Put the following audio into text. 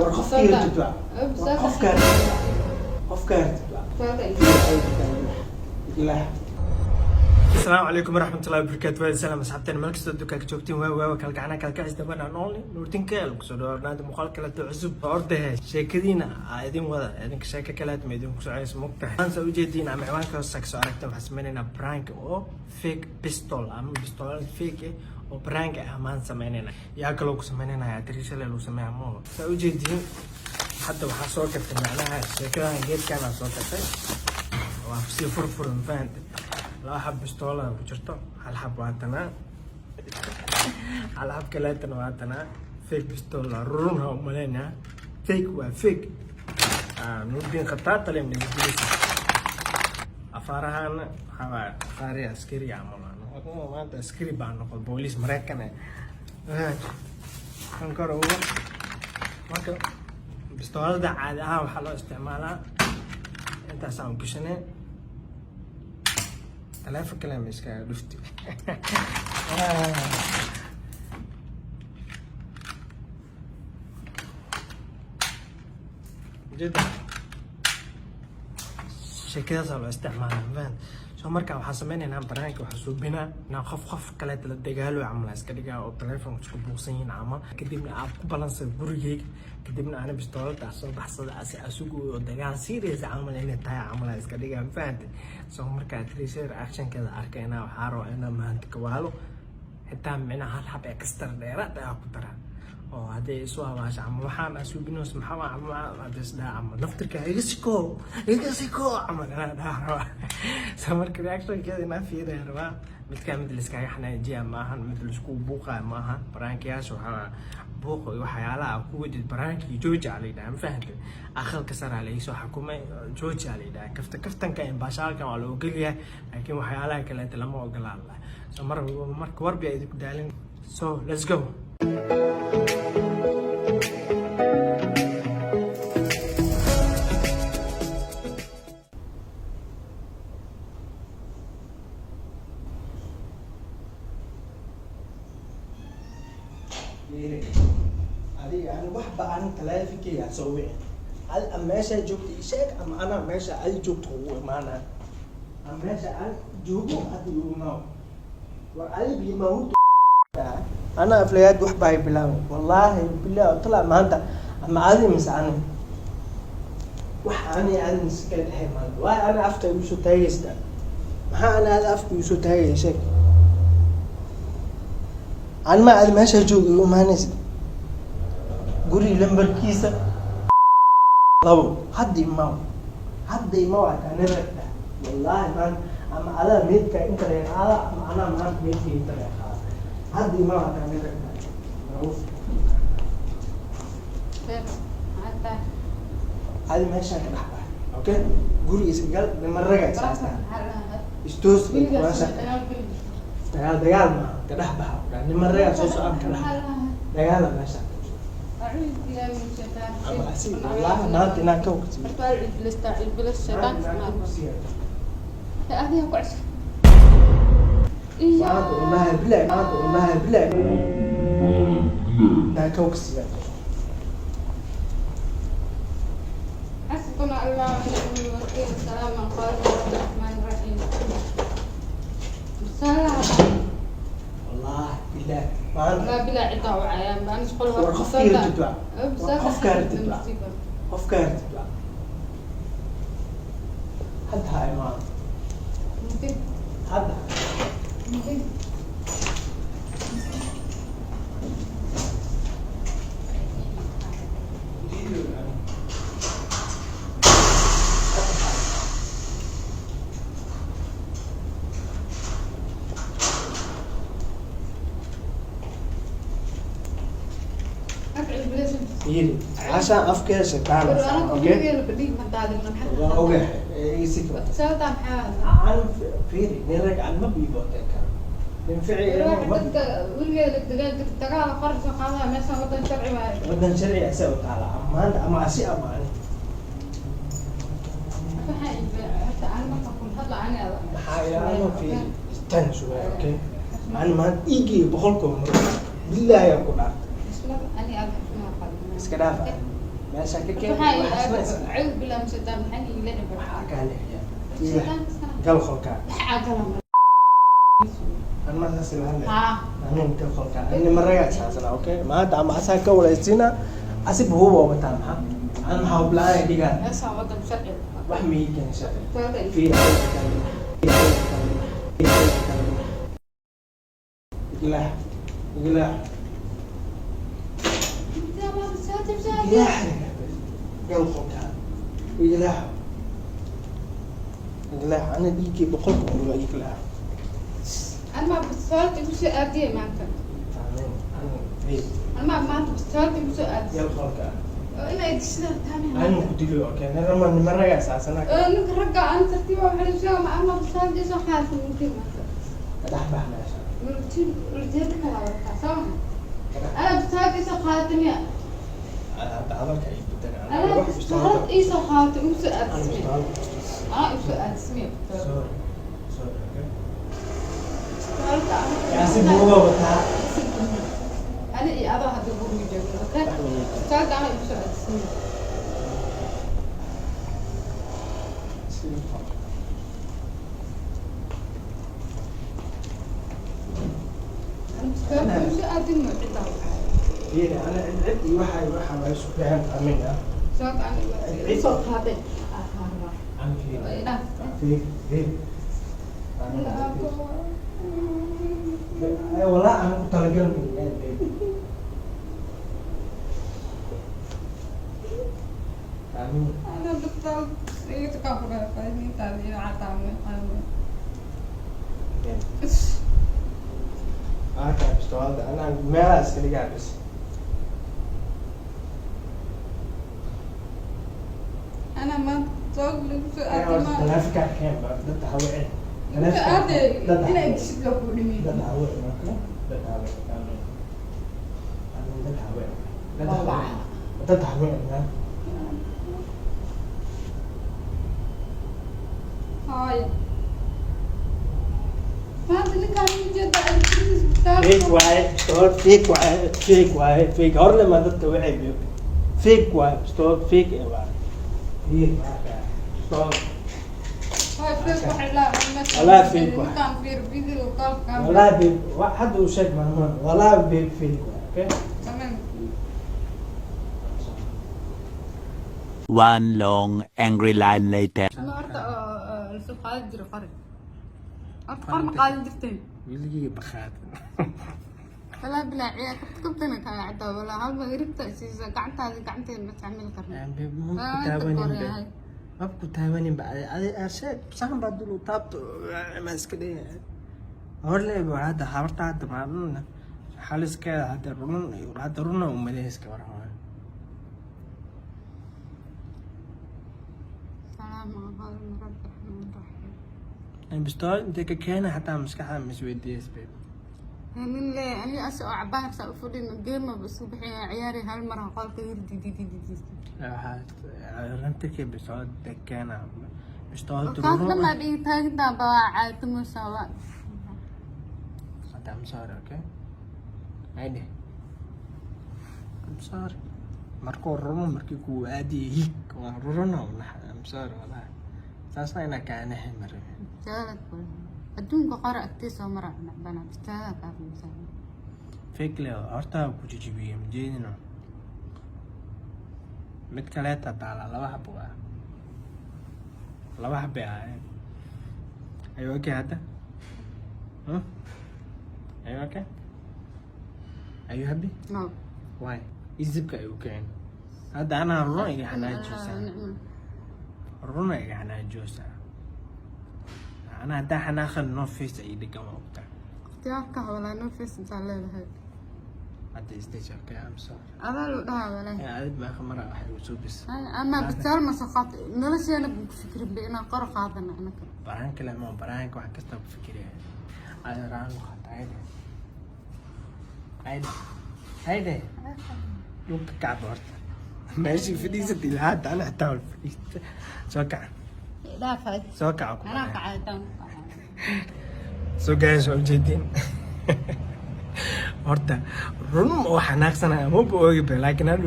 War qofkii rabtid waa, war qofkaa rabtid waa, qofkaa rabtid waa. Ilaah. Asalaamu calaykum waraxmatullahi wabarakaatu. Waa salaam asxaabteen meel kastoo dukaanka joogtiin. Waa waawa kala gacana kala kacis daban aan only Nuurdin Keel kusoo dhawaanaada muuqaal kaleeto cusub. Ordahe sheekadiina aa idin wada, idinka sheeko kaleet ma idinku socayso, mogtahay? Maanta ujeediin ama ciwaanka hoose kasoo aragteen, waxaan sameynaynaa prank oo fake pistol ama pistol fake oo prank ah maan sameynayna. Yaa kaloo ku sameynayna? Tiriishale lagu sameeyaa mo. Saa ujeediin, hadda waxaa soo gatay, macnaha sheekadahan geedkaan soo gatay, waa sii furfuran, fahante? Laba xab bistoolada ku jirto, hal xab waa tanaa, hal xab kaleetana waa tanaa. Fake pistol run ha umaleynaa, fake waa fake. Nuurdiin khataatale midgilisa afaarahana waxaa waaye afaari askari camal. Maanta askari baa noqon, booliis Mareykan eh kan kor ugu. Marka bistoolada caadi ahaan waxaa loo isticmaalaa intaasaan gashanay. Taleefon kale ma iskaga dhufti. Jidda sheekadaasaa loo isticmaalaa, fahant? So marka waxaan sameynaynaa banaanka, waxaa suubinaa inaa qof qof kaleeta la dagaalo camal iska dhigaa oo taleefon isku buuqsan yihiin camal. Kadibna aad ku balansay gurigeyga, kadibna ana bistoolada soo baxsada asi asugu oo dagaal serious camal inay tahay camal iska dhigaa, fahante? So marka trisher actionkeeda arkayna, waxaa rabaa inaa maanta kawaalo xitaa, micnaha hal xab extra dheeraad ah ku daraa oo hadday isu abaasho camal waxaan asuubinos maxaa camal hadday isdhaha camal naftirka iga siko, iga siko camal inaa dhaha rabaa. So marka reactionkeeda inaa fiiraya rabaa. Midkaa mid laiskaga xanaajiya maahan, mid laisku buuqaya maahan. Prankiyaasha waxaa buuq iyo waxyaalaha ku wadid pranki jooji aa la yidhaha, ma fahantay? Aqalka saraa la iisoo xukumay, jooji aa la yidhaha. Kafta kaftanka baashaalkan waa la ogolyahay, laakiin waxyaalaha kaleeta lama ogolaa la. So mar marka warbi aa idinku daalin, so let's go. Adiga ani waxba ani taleefonkeyga ha soo wicin. Adi ama meeshaa joogta ii sheeg, ama anaa meesha adi joogta kugu imaanaya, ama meesha aan joogo hadda igu imaaw. War adiga imaawta, anaa aflayaad wax baa bilaabay. Wallaahi bilahi tala maanta ama adi mise ani wax ani adi mise kala dhexey maanta. Waay ani afka igu soo taagaysta? Maxaa ani adi afka igu soo taagaya? Sheeg. Ani ma adi meeshaa jooga igu imaanaysa? Guri lambarkiisa 2 hadda imaaw, hadda imaaw. Hataa nabadda wallaahi maanta ama adaa meedka inta laga qaada ama anaa maanta meedka inta laga qaada. Hadda imaaw hataa nabadda. Maxaa? Adi meeshaan ka dhex baxay, okay? Guriga iska gal, niman raga is haystaan, istoos meesha. Dagaal dagaal maaha, ka dhex baxa. Niman ragaa soo socon, ka dhex dagaala meeshaan. Ama asi wallaahi maanta inaan ka waqti Adiga ku cesho. Maanta wallaahi bilahi, maanta wallaahi bilahi inaan ka waqsiya. حسبنا الله ونعم الوكيل، سلام قال الرحمن الرحيم سلام. Wallaahi bilahi maanta. لا بلا عدا وعيان ما نشغل. War qofkii rabtid waa, war qofkaa rabtid waa, qofkaa rabtid waa, hadda ha imaado hadda. Fiiri, cashaan afkeeda shaytaan, okay? Waa ogahay isi aan fiiri, nin rag aan ma biibooteen karo, nin fici ma wadan sharci asaa u taala ama maanta ama asi ama ani. Maxaa ilaano? Fiiri, tan sugaa, okay? Ani maanta iigeyga 100 mar bilaahi aan ku dhaartay. Iska dhaaf. Meesha ka keen. Waxaa Waxaa acuudu billahi min shaytaan, maxaa ii leexi? Waxaa kaa leexiya. Shaytaan iskana. Gal qolkaa. Waxaa gala. Anma saas ila hadlay. Haa. Anin gal qolkaa. Ani maragaa saasana, okay? Maanta ama asaa ka walaysiina, asib huwa wataa maxaa? An maxaa hublaan dhigaa? Meeshaan wadan sharci. Wax miyay keen sharci? Toolada. Fiir. Igilaax. Igilaax. Igilaax. Gal qolkaa. Igilaax. Igilaax. Ana dhiiggii 100% waa igilaax. Anma bistoolada igu soo aadiyay maanta. Amin. Amin. Fiir. Anma maanta bistoolada igu soo aadisay. Gal qolkaa. Oo inay dishida taami. Anu ku dilo, okay? Nima nimaraga saasana. Oo ninka ragga aan tartiib waxa la sheego ma ama bistoolada isoo qaadsan murtiin maanta. Ka dhex bax meesha. Murtiin urjeeda kala wataa soo ma? Ka dhex. Ana bistoolada isoo qaadatay miya? Hadda hadalka ay bedelaan. Ana Wax bistoolada isoo qaadatay igu soo Anu aadisay. bistoolad. Ana igu soo aadisay. Sorry. Sorry, okay? Bistoolada Yaasi buuga wataa. Ani iyo adoo hadda guriga joogno, okay? Wax miyay keen? Bistoolada ana igu soo aadisay. Sidii qolka. Ana bistoolada igu soo aadin ma cidda waxaa. Fiiri, ana cid cid iyo waxa waxa waa isku fiican amin ah. Bistoolada ana igu soo qaaday. Ah, ah. Aan fiiri. Waa ilaah. Fiiri, fiiri. Amin, fiiri. Ay, walaa aan ku talagalin inaan baby. Amin. أنا بطلت يتكبر فاهمين تعالي عطاوي. Aka bistoolada anaa meelaha iska dhigaa bas. أنا ما تقول Ay, horta taleefankaa keen ba dadka ha wicin. أنا Dadka إيش لو كلمي dad ha wicin, okay? Dad ha wicin, aamin. Aamin, dad ha wicin. Dad ha wicin. Dad ha wicin, ha? هاي ما أدري كان يجي. Fake waaye, bistoolad fake waaye, fake waaye, fake. Horle ma dadka wicay babe. Fake waaye, bistoolad fake eh waaye. Fake waaye, bistoolad. هاي فيك وحلا. والله فيك واحد. كان في فيديو كول كان. Walaa babe, hadda uu sheeg maalmahan. Walaa babe, fake waaye, okay? تمام. One long angry line later. ما أرتا السوق قاعد جري قري أنت قرن قاعد جرتين. Weligii bakhaad. لا بلا عيال كنت كنت أنا عدا ولا هل ما قربت أسيسا قعدت هذه قعدتين بس عمل قرن. Babe, ma ku Ah, taabanin inta babe. kore. Ma ku taabanin ba. Adi sheeg, saxan baa dul u taabto, ma iska dhigaya. Horle ba hadda habarta hadda maalin xaliskeeda hadda run hadda runa u maleyska waran. سلام على رب الرحمن الرحيم. Bistool intee ka keena xataa maskaxda ma isweydiiyes babe. nin le ani as oo cabaar saa u fadhin geema bas u bixiya ciyaari hal mar qolka yir di di di di di. Rantirkii bistool intee keena bistool. Kaas dhan dhigi taagintaa baa caatimo sawa. Hadda I'm sorry, okay? Hayde. I'm sorry. Markuu runo markii kuu aadiyay hig waa ruruna u naxay. I'm sorry wallahi. Saasna inaa kaanahay ma rabin. Jaalad adduunka qora agtiisa oo mara nacbana bistaada kaafimsan. Fake le horta ku jijibiyey majeedino. Mid kaleeta taala laba xabo ah. Laba xabe ah. Are you okay hadda? Huh? Are you okay? Are you happy? No. Why? Izibka ayuu keen. Hadda anaa runa iga xanaajiysaa. Runa iga xanaajiysaa. Anaa haddaa xanaaqan no face ay dhigan waa ogtaa. Ikhtiyaarka walaa no face intaa leedahay. Hadda isdeji, okay? I'm sorry. Adaa loo dhahaa walaa. Adid maaqa mara waxay igu soo bis. Ama bistaal ma soo qaat nolosheena buu ku fikirin ba inaan qor qaadana anaka. Baraanka leh ma baraanka wax kasta ku fikiraya. Ada raan qaata hayde. Hayde. Hayde. Dhulka kacba horta. Meeshii fadhiisatay ilaa hadda ana xitaa wal fadhiista. Soo kaca. Dhaafay. Soo kaca ku. Anaa kacaytaan. So guys, waa ujeedin. Horta run oo xanaaqsanaya maba oogi ba laakiin hadhow